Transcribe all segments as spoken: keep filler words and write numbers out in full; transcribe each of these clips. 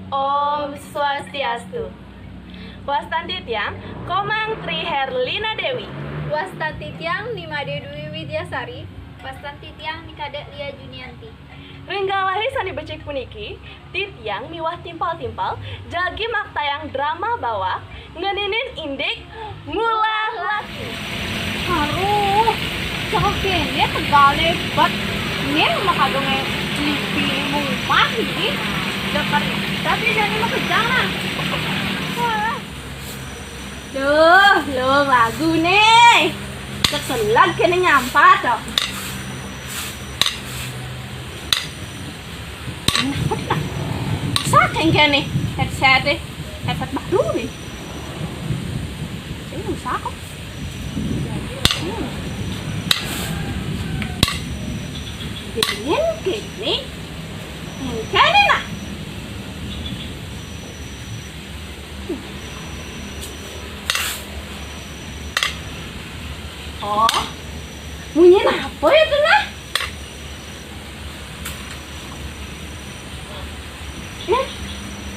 Om Swastiastu. Wastan titiang Komang Tri Herlina Dewi. Wastan titiang Ni Made Dwi Widyasari. Wastan titiang Ni Kadek Lia Junianti. Ring galahé sané becik puniki, titiang miwah timpal-timpal jagi maktayang drama bawak ngeninin indik ngulah laki. Aduh, cakep kéné tegalé bet. Né makadongé lipi mumah ini. Dapat tapi jani makejang nah. Wah. Duh, lo lagu né. Keselag kéné nyampat toh. Nah, saking kéné headset, headset baru nih. Ini rusak kok. Hmm. Dingin kéné. Hmm, kéné nah. Oh, bunyi apa itu nah? Eh,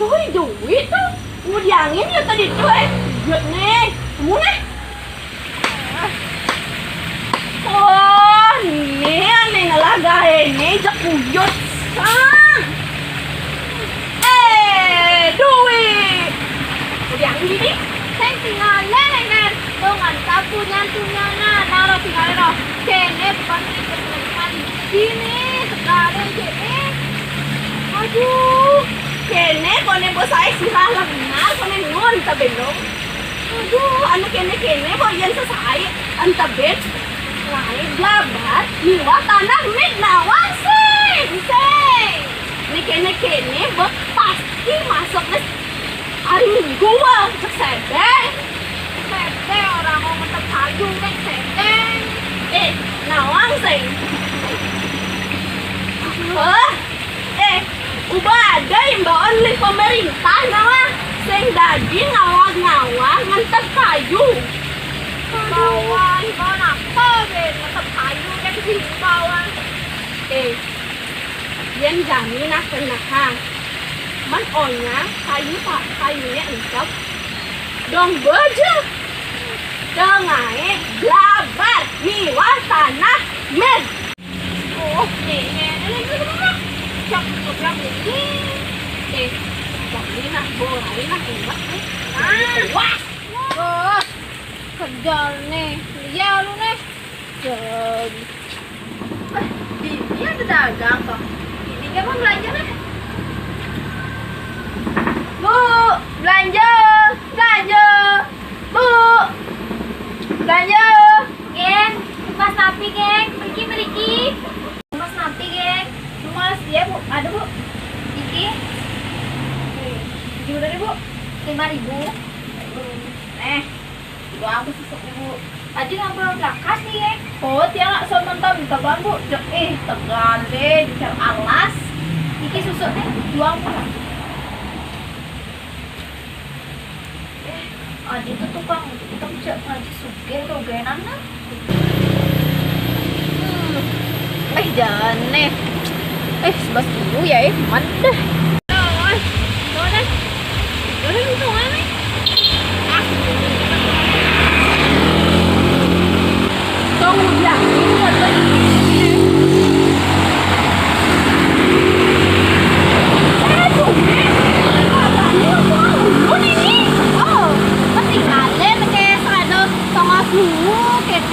tuh duit tuh. Ngudiangin ya tadi tuh, eh. Duit nih. Kamu nih. Oh, ini aneh lah gaé ini jekuyut. Ah. Eh, duit. Ngudiangin ini. Sing tingalé dengan dongan kapunyan-punyanan. Nah, lo tingalé lo. Kéné bukan ini, tegalé kéné. Aduh, kéné koné bos saya sirah lengar, koné nun tabénong. Aduh, anu kéné-kéné bo yén sesai, anu tabén. Lain blabar, miwah tanah mit nawang sing, sing. Né kéné-kéné bo pasti masuk né Ari Minggu wah, cék sedeng. Sedeng orang mau ngetep kayu, cék sedeng. Eh, nawang sing. Wah, eh, ubah ada imbauan lé pemerintah nawang. Sing dadi ngawag-ngawag ngetep kayu. Imbauan, imbauan apa, Bén? Ngetep kayu, kan imbauan. Eh, yén jani nah kenehang. Man onyang kayu ta-, kayuné encep. Dong beujeut. Dong aé blabar miwah tanah mit. Oh, ini, ini, ini, ini, ini. Cok, cok, cok, ini. Eh, jani nah, borain nah, enak nih. Ah. Wah. Wah. Kerja nih. Iya lu nih. Jadi. Eh, ini ada dagang toh. Ini dia mau belanja nih. Bu, belanja, belanja. Bu, belanja. Geng, pas napi, geng? Mriki, mriki. Pas napi, geng? Mas, iya, Bu. Ada, Bu. Iki. Iki udah deh, Bu. Lima ribu. Eh, dua aku susuk, Bu. Aja nggak perlu lakas nih, ya. Oh, tiang langsung nonton, minta bambu. Cek, eh, tegal deh, dicari alas. Iki susuk nih, dua aku lah. Eh, ada itu tukang, kita bisa ngaji sugih, tuh, gak enak, nah. Hmm. Eh, jane. Eh, sebelas dulu ya, eh, mantep.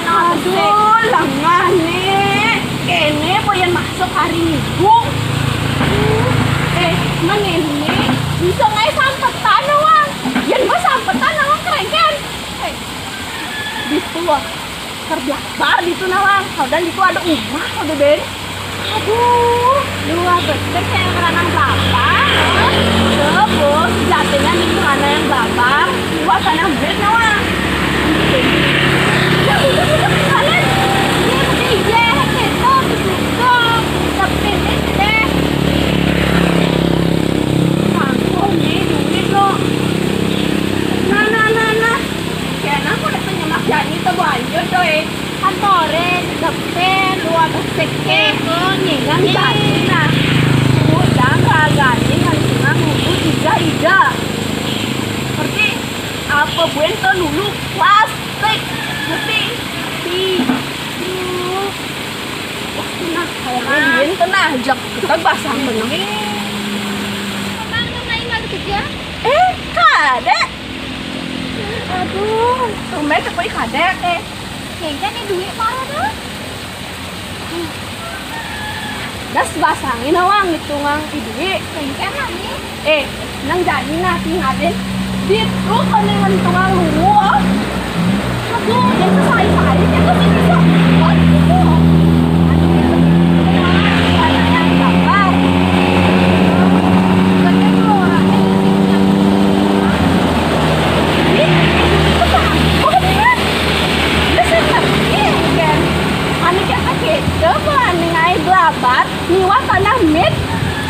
Aduh, lengan nih. Kéné po yén masuk hari Minggu. Eh, mén ini bisa ngai sampetan, Wang. Yén gua sampetan, Wang, kerengken. Eh, di situ, Wang. Kerja bar di situ, nah, Wang. Dan di situ ada umah, ada ben. Aduh, dua besar kayak meranang kelapa. Terus, jatuhnya nih, mana yang kelapa. Wah, tanah bet, Wang. Ya, udah, udah, kalian. Ini, iya, kita, betul, tapi ini deh. Aku nih, duit lo. Nah, nah, nah, nah. Kaya napa dah penyemak jani tu banjur tu, eh. Kan tore, depe, dua belas seke. Nyegang jani nah. Udang ragan. Buin téh dulu plastik putih. Ih. Wah, nah, kayaknya buin téh nah, jak kita basah bener. Emang tuh lain lagi kerja? Eh, kadé. Aduh, tumben cepet kadé téh. Kayaknya nih duit parah dah. Das basangin awang itu ngang idui. Kayaknya nih. Eh, nang jadi nasi ngadén. Di truk kena ngentungan luwu. Aduh, yang sesai-sai kita sih bisa. Aduh. Ih, itu kan. Kok dia? Dia sih ngerti, kan? Anu kita kita pelan ngai belabar, niwa tanah mit.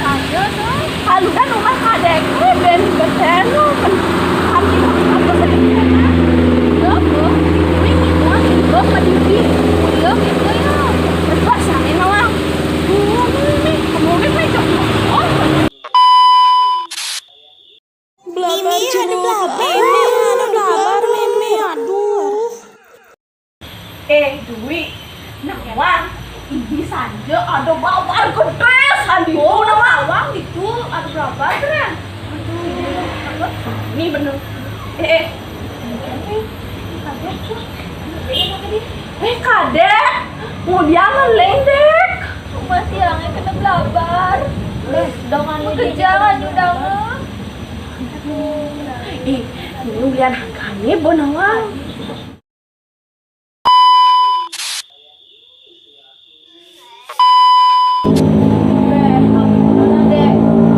Ayo tuh. Haludan rumah kadék, eh, ben betenu, ben hampir apa sih? Iya, Bu. Ini itu kan, Bu, Pak Didi. Iya, gitu ya. Betul, sama Noah. Iya, nih, nih, kamu kan baca. Oh, Mimi ada belabar. Mimi ada belabar, Mimi. Aduh. Eh, Dwi, nawang, ini sanja ada belabar gedé, sandi. Oh, nawang itu ada belabar, keren. Aduh, ini bener. Eh, eh. Eh, kadé. Mudian ngeléng, Dék. Rumah tiangnya kena belabar. Eh, dong, anu kerja, anu dangu. Ih, ini ulian kami, Bu Nawang. Dék, ampun, Dék.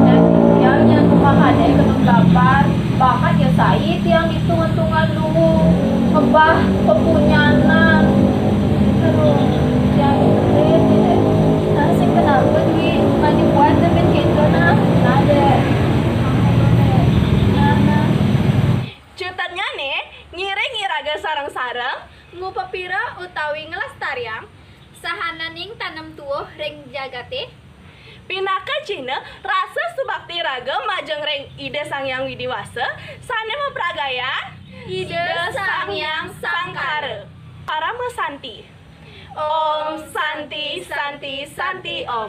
Dék, tiang nyan rumah kadé kena belabar. Bakat ya sai tiang ditungan-tungan dulu. Ngebah pepunyanan. Aduh, tiang itu, Dék. Nah, sing kenapa, Dwi? Maju buat demi kita, nah. Nah, Dék. Nah, nah. Cutetnyané, ngiring iraga sareng-sareng ngupapira utawi ngelestariang sahananing tanem tuwuh ring jagaté. Pinaka cihna rasa subakti iraga majeng ring Ida Sang Hyang Widi Wasa sané mapragayan Ida Sang Hyang Sangkara. Parama Santi. Om Santi, Santi, Santi, Om.